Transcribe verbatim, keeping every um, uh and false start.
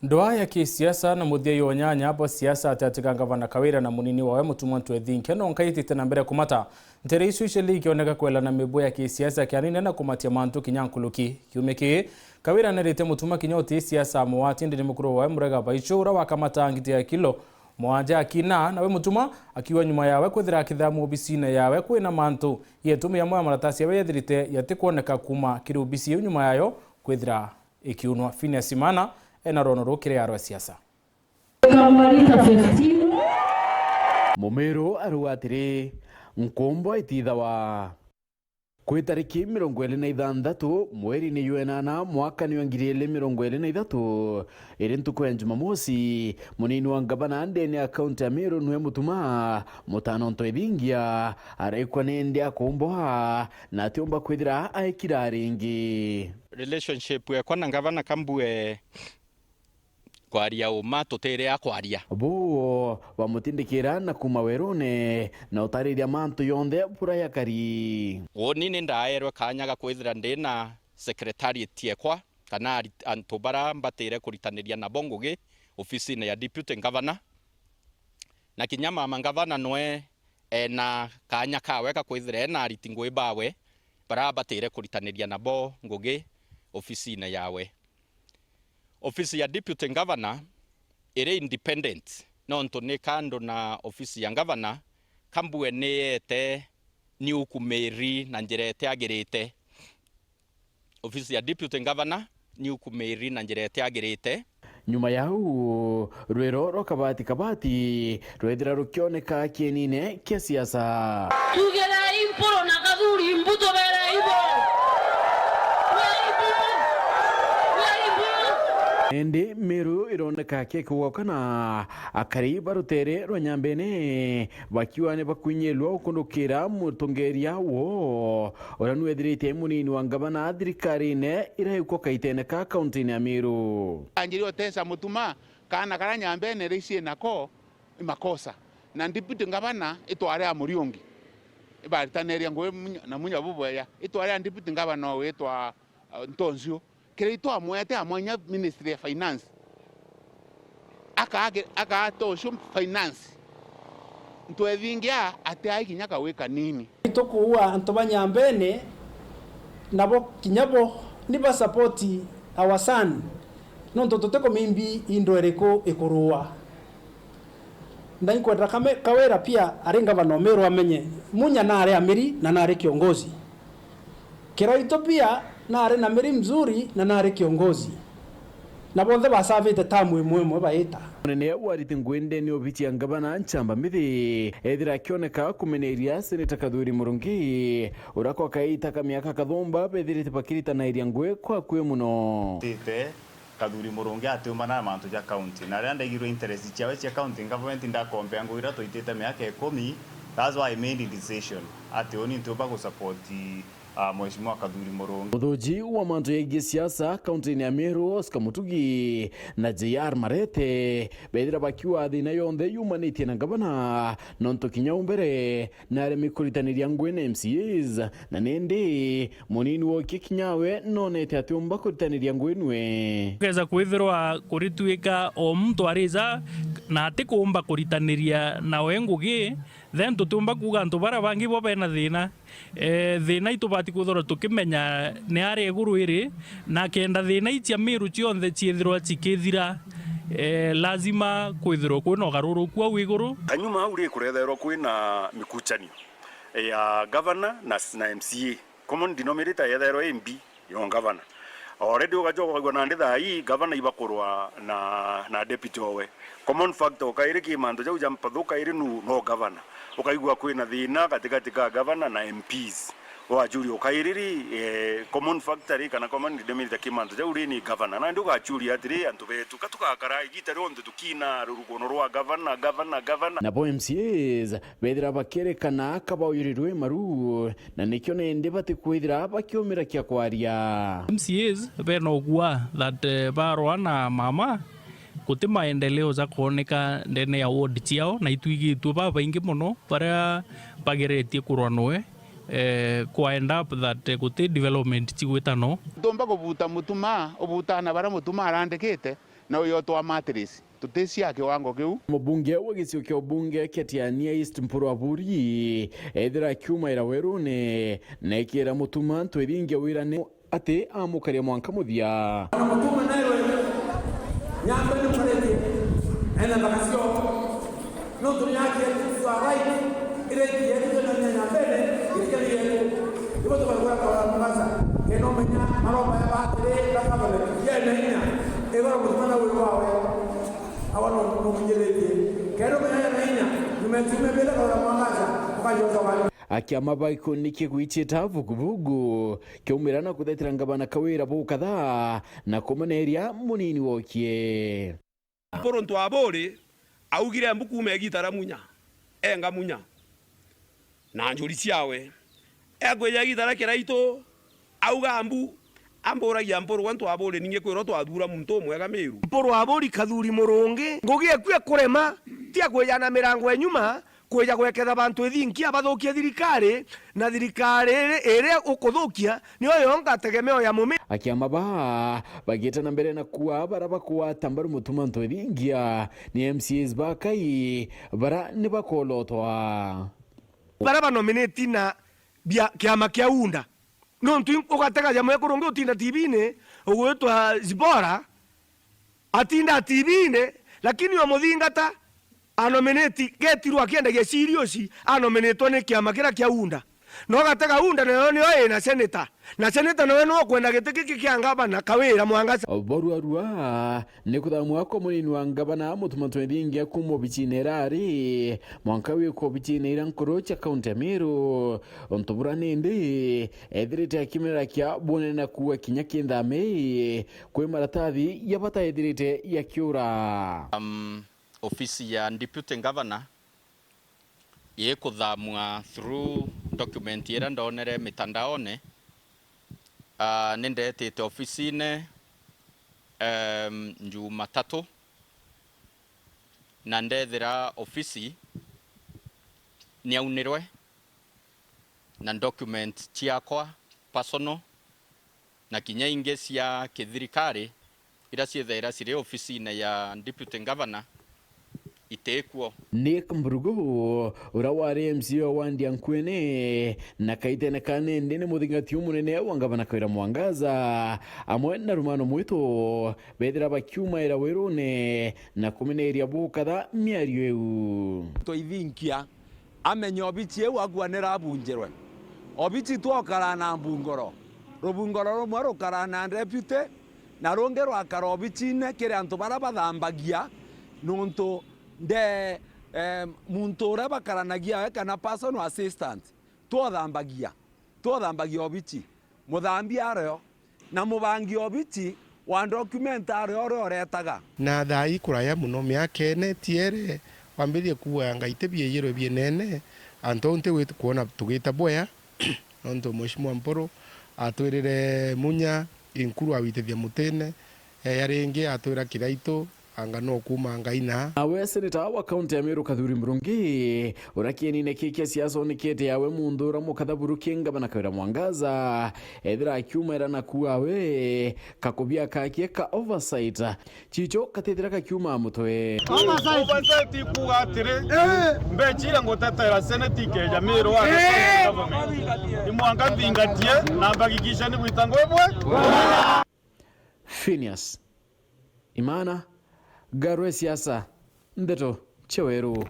Ndwaa ya kisiasa na muthia yo nyanya bwa siasa ati atiga ngavana Kawira na munini wawe Mutumwa Ntwethinkia no nkaitite na mbere kumata. Ntere icio iceli ikioneka kwelana mibu ya kisiasa kianine na kumatia mantu kinya nkuruki. Kiumia kii, Kawira nerite Mutumwa kinya uti siasa amwati ndini mukuru wawe Murega Baicho ura wakamata ngiti ya kilo mwanja akina, nawe Mutumwa akiwa nyuma yawe kwithira akithamu obisine yawe kwina mantu yetumi yamwe ya maratasi yawe yethirite yatikwoneka kuma kiri obisi iu nyuma yayo kwithira ikiunwa. Phineas Imana ena rono rukiri arwa siasa. Mumiru arauga atiri, nkumbo itithawa. Kwi tariki mirongo iri na ithanthatu mweri ni jwa inana mwaka ni wa ngiri iri mirongo iri na ithatu, iri ntuku ya Jumamosi, munini wa ngavana ndene ya kaunti ya Meru nwe Mutuma, Mutano Ntwethingia, araikwa ni ndi akumbwa na atiumba kwithira aikira ringi. Relationship yekwa na ngavana Kambue kwaria uma tutiri a kwaria. Bo bamutindikira na kuma werune na utariria mantu yonthe bura yakari. Uni ni ndaerwe kanya ga kwithira ndi na secretariat yekwa kana ari-, antu bara mbatire kuritaniria nabo ngugi ofisine ya deputy governor. Na kinya mama ngavana nwe ena kanya kawe ga kwithira ena ariti ngugi bawe bara mbatire kuritaniria nabo ngugi ofisine yawe. Ofisi ya deputy governor iri independent, nontu ni kando na ofisi ya governor, Kambue ni yete ni ukumiri na njira itiagirite. Ofisi ya deputy governor ni ukumiri na njira itiagirite. Nyuma yau, rwiro rwa kabati kabati rwethira rukioneka kienine kia siasa. Tugirei Mpuru na Kathuri mbu tuberei bo. Tuberei bo. Tuberei bo. Indi Meru ironeka kekugokana akari ba rutere rwa Nyambene bakiuga ni bakwinyirwa ukundukira mutongeria wo uria nwethirite munini wa ngavana thirikarine iraikwa kaitene ka kauntine ya Meru. Anjiri otesa Mutuma, kaana karia Nyambene ricii nako i makosa. Na deputy ngavana itware a Muriungi. Ibaritaniria ngugi munya-, na munya bubweya. Itware a deputy ngavana witwa, uh, Ntoncio. Kiria itwamwete amwanya ministry ya finance. Akaage-, akaata ucio finance. Ntwethingia atiai kinya kawi kanini. Itukuua antu ba Nyambene nabo kinya bo ni ba support our son. Nontu tutikumimbi indo iriku ikurua. Na inkwenda Kame-, Kawira pia ari ngavana o Meru amenye, Munya nari amiri na nari kiongozi. Kiraitu pia nari na miri mzuri na nari kiongozi. Na bonthe basavite tamu imwe imwe baita. Munene wa ariti ngugi ndene obici ya ngavana Nchamba Mithi ethira akioneka kumeneria Seneta Kathuri Murungi, uria kwa kaita ka miaka kathumba bethirite bakiritanairia ngugi kwa akui muno. Tite Kathuri Murungi atiumana na mantu ja county, na riria ndaigirwe interest ciawe cia county government, ndakompea ngugi iria twaitite miaka ikumi. That's why I made a decision ati uni ntiumba gusupport, ah, Mheshimiwa Kathuri Murungi. Muthuji wa mantu jegie siasa kaunti-ini ya Meru, Oscar Mutugi na J R Marete, bethira bakiuga thina yonthe yumanitie na ngavana, nontu kinya u mbere naremi kuritaniria ngugi na M C As, na nindi munini wokie kinya we nonete atiumba kuritaniria ngugi nwe. Kugeza kwithirwa kurituika o muntu arija na atikuumba kuritaniria nawe ngugi, then tutiumba kuuga antu baria bangi bo bena thina. Eh, thina itubati kwithirwa tukimenya ni aria iguru iri, na kenda thina icia Miru cionthe ciithirwa cikithira, eh, lazima kwithirwa kwina ugaruruku au iguru. Kanyuma au ri kurethairwa kwina mikuchanio ya governor na, na M C A. Common denominator yethairwa i mbi yo governor. Already ugacoka ukaigua nandi thaa ii governor ibakurwa na, na deputy owe. Common factor ukairi ki mantu jau ja mpathu ukairi nu no governor. Ukaigua kwina thina gatigati ka governor na M Ps. Ugacuria ukairi ri, eh, common factor ri kana common denominator ki mantu jau ri ni governor. Nandi ugacuria atiri antu betu, ka tugakara igita rionthe tukina rurugono rwa governor, governor, governor. Nabo M C As bethira bakierekana ka bauyurirwe maru, na nikio nindi batikwithira bakiumira kia kwaria. M C As bena ugua that, eh, barwa na mama, guti maendeleo jakwoneka ndene ya ward ciao, na itwigitue babaingi mono baria bageretie kurwa noe, eh, kwa end up that, eh, guti development cigwita no. Ntumba kubuta Mutuma, ubutaa na baria Mutuma arandikite, Na uyo twa matrix, tutisia kiwango kiu. Mubunge wa gicigo kia ubunge kia Tiania East Mpuru Aburi, ethira akiumaira werune, na ikira Mutuma Ntwithingia wira ni ati amukaria mwanka muthia. Mutuma nawe, nyambe ni mureti, ena bakasio. Nontu ni haki yetu, you are right. Ira iti yetu, tena ni ya mbere, iri kari yetu. Ibo tukagura kwa mwangaza. Kena umenya maromba ya batiri, na kabale, ya na inya. Igoro Mutuma na wiri wawe. Awa no, no munyiritie. Kena umenya ya na inya. Nyuma ya kiumia bila kwa mwangaza, ukayoza wani. Akiama baiko ni kigwichita vuguvugu, kiumira na kuthetera ngabana Kawira bukatha, na kumaneria munini wokie. Mpuru Ntwaburi augire mbu kuuma igiita ria Munya, enga Munya na njuri ciawe. Ekwija igiita ria Kiraitu, auga mbu, amburagia Mpuru gwe Ntwaburi, ningi kwirwa twathuura muntu umwega Miru. Mpuru Aburi Kathuri Murungi, ngugi eku ekurema, ti ya kwija na mirango ya nyuma, kwija gweketha bantu ithinkia bathukie thirikari, na thirikari iri, iria ukuthukia niyo yonka tegemeo ya mumi. Akiama baa bagite na mbere na kuuga bara bakugwata mbaru Mutuma Ntwithingia ni M C As ba Kai bara ni bakolotwa. Bara banominati na bia kiama kia UDA. Nontu ugatega ja mwekuru ungi utinda T V-ini ugwitwa Zibora, atinda T V-ini, lakini o muthingata anominati getirwo akiendagia ciri uci anominitwe ni kiama kiria kia UDA. Na ugatega UDA nayo niyo ina seneta. Na seneta nawe niwe ukwenda giti giki kia ngavana Kawira Mwangaza. Boruarua ni kuthamwa kwa munini wa ngavana Mutuma Ntwithingia kuuma obicine iria ari mwanka wikwa obicine iria nkuru cia kaunti ya Meru. Untu bura nindi ethirite akiumira kia bunene na kuuga kinya kinthami kwi maratathi ya bata ethirite yakiura. Um, ofisi ya Deputy Governor ikuthamwa through document iria ndonere mitandaone. Ah, ni ndetite ofisine, em, Jumatatu, na ndethira ofisi niaunirwe na document ciakwa personal na kinya ingi cia kithirikari iria ciithaira ciri ofisine ya Deputy Governor itikuo. Nick Mburugu, uria wari M C A wa wandi ya Nkuene, na kaitene ka nindi ni muthingati umunene wa ngavana Kawira Mwangaza, amwe na Rumano Mwitu, bethira bakiumaira wirune na kumeneria bukatha miario iu. Twaithinkia amenye obichi iu akuanira abunjirwe. Obichi twokara na mbungoro. Rubungoro rumwe rukara na deputy, na rungi rwakara obicine kiri antu baria bathambagia, nontu nde, eh, muntu uria bakaranagia we kana personal assistant, twothambagia, twothambagia obichi, muthambia ario, na mubangi obichi wa document ario uria uretaga. Na thaa ii kuraya mono, miaka ene tiere, wambiririe kuuga Ngai ti bieyirwe bienene, antu au nti gwit-, kwona tugita bwea, nontu Mheshimiwa Mpuru atwirire Munya, Inkuru awitithia mutine, eya ringi atwira Kiraitu, anga no kuuma Ngai na. Nawe seneta wa kaunti ya Meru Kathuri Murungi, uria kienine kii kia siasa onikite yawe muntu uria mukatha buru ki ngavana Kawira Mwangaza, ethira akiumaira na kuuga we kakubia kake ka oversight. Chicho katithira kakiuma mutwe. Oversight. Oversight ikuuga atiri, mbechi iria ngutetera senate ikeja Meru wa government, ni mwanka nthingatie na mbagikisha ni gwita ngwibwe. Phineas Imana, Ngarwe Siasa, Ndeto cia Weru.